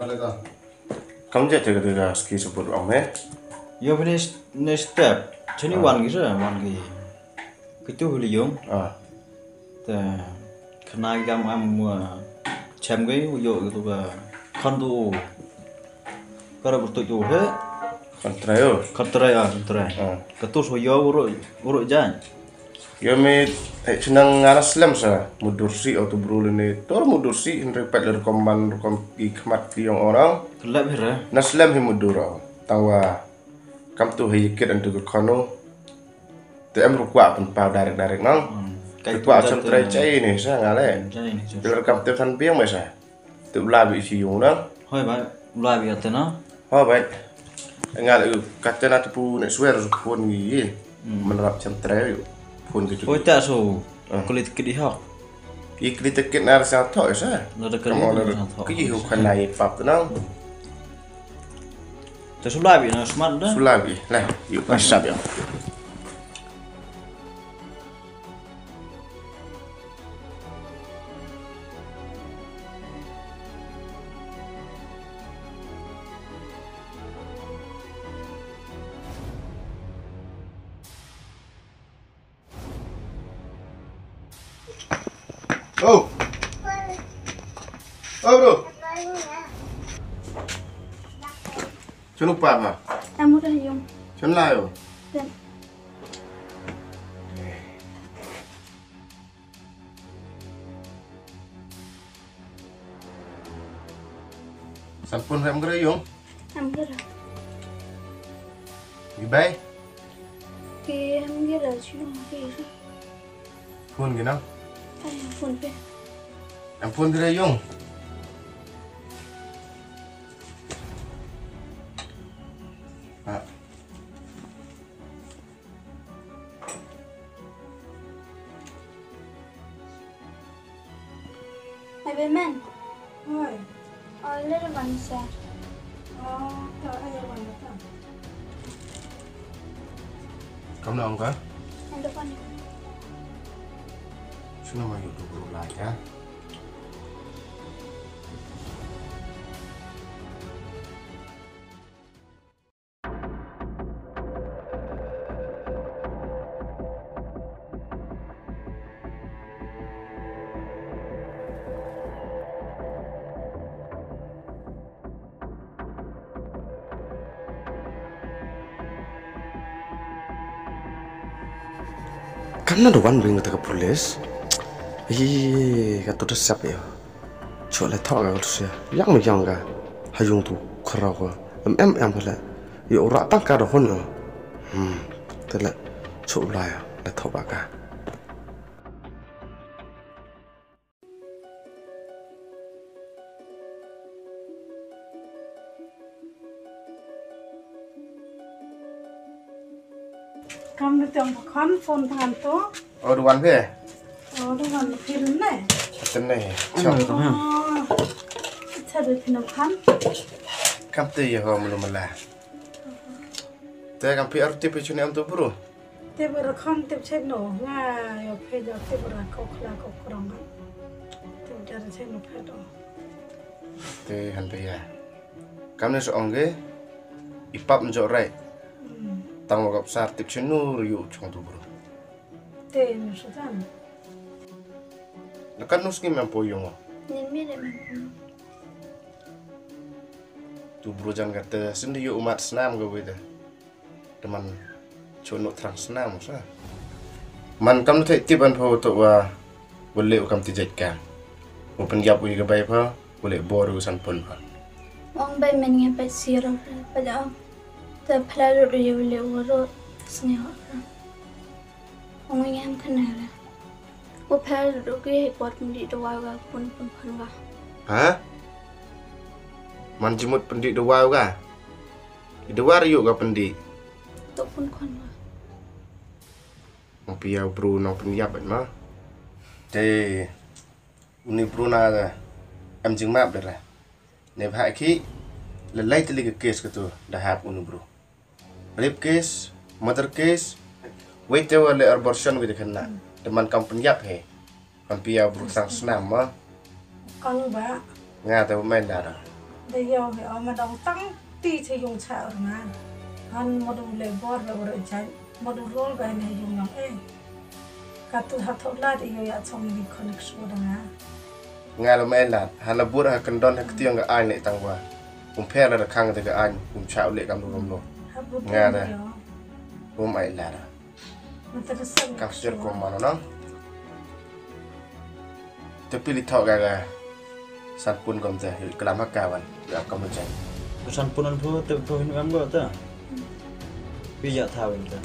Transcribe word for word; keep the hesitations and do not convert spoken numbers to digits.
Kam jait te ka ski sabut ong me. Yo finish next step. Chani wan ki sa, wan ki. Kitu huli yung. Ah. Te khana ki kam am, uh, chem ki, u yo kitu ka khon tu. Ka ra bertuk tu he. Khon trai yo. Khon trai, ah, khon trai. Ah. Kitu so yo uru, uru jan. Yo me, eh, chnang nga la slem sa, mudur si auto bru le ne, tor mudur si, hynrei pat le rukom man, rukom ki khmat ki yong orang. Kelap hi re. Na slem hi mudur o. Tang wa, kam tu hi kit antu ke kono. Te em rukwa pun pa direct direct nang. Hmm. Rukwa cham trai chai ni sa nga le. Chai ni sa. Te le kam te than biang me sa. Te u la bi si yung na. Hoi bai, u la bi ate na. Hoi bai. Nga le u kat te na te pu ne swer su phone ngi. Hmm. Man rap cham trai u. Phone ke tu. Hoi ta so. Ah. Kulit ke di hok. I kulit ke na sa tho sa. Na da kulit ke na sa tho. Ki hu kan na i pap te na. Te su la bi na smart da. Su la bi. Lah, yu pas sab ya. Oh. Oh, bro. Chun u pa ma. Amu da yung. Chun la yo. Chun. San pun rem gre yung. Am gre. Gi bai. Ki am gre chu ki. Phone gi na. Ai, phone pe. Am phone gre yung. Ah. Ai be men. Oi. Oi, le le ban sa. Oh, to ai ban ta. Kam na ong ka? Ai do pan. Sino ma yu tu bru la ya. Kam na da wan bring kata ka pulis. Ih, ka tu da sap ya. Chua le thok ka tu sia. Yang yang ka. Ha yung tu kharau ka. Em em em pala. Yo ura tang ka da hon yo. Hmm. Te le. Chua la ya. Le thok ba ka. Kam da tang khon phone than to. Oh, duan phi? Oh, duan phi ne? Ten ne. Oh, acha da phi na khan. Kam te ye ho mulu mala. Te kam phi ar tip phi chuni am tu bru. Te bra kham tip chet no nga yo phe ja te bra ko khla ko krong ga. Te ja ra chet no phe do. Te han pe ya. Kam ne so ong ge. I pap njo rai. Hmm. Tang wa gap sar tip chenu yu chong tu bru. Te no so jan. Na kan nus ngi mem po yung. Ni mi de mem po. Tu bru jan kata sendiri yu umat snam ga wei de. Te man chunu thrang snam sa. Man kam thei tip an pho to wa wale u kam ti jait kam. U pynjap u ka bai pho wale bor u san pun pho. Ong bai men nge pai siro pa ja. Te phla ru ru wale u ru sngi ho. Ong nge am khana ra. U phla ru ru ki por pun di do wa ga pun pun phan ga. Ha? Man jimut pun di do wa ga. I dawar yu ka pyndi. Tok pun khon ma. Nang pia bru nang pynïap ma. Te uni bru na em jingmap dara. Ne bha ki le lai tali ka case ka tu da hap uni bru. Rape case, murder case, wei te wa le abortion wei te kena. Te man kam pynïap he. Kan pia bru tang snam ma. Kong ba. Nga te main dara. Ïa ïa ma dong tang ti che yung cha ur nga. Han ma du le bor ba ur jai ma du rol ba ne yung yong e. Ka tu ha thok la de yo ya chong ni connection da nga. Nga la mai la han la bur ha kendon ha ktiong ga ain le tang wa. Um pher la da khang de ga ain um cha u le kam du rom lo. Ha bu Nga da. Um ai la da. Ka sir ko ma no. Te pili thok ga ga. San pun kom te klam ha ka wan. Ga kom chen. San pun an phu te phu hin gam go te. Pi ya tha win te.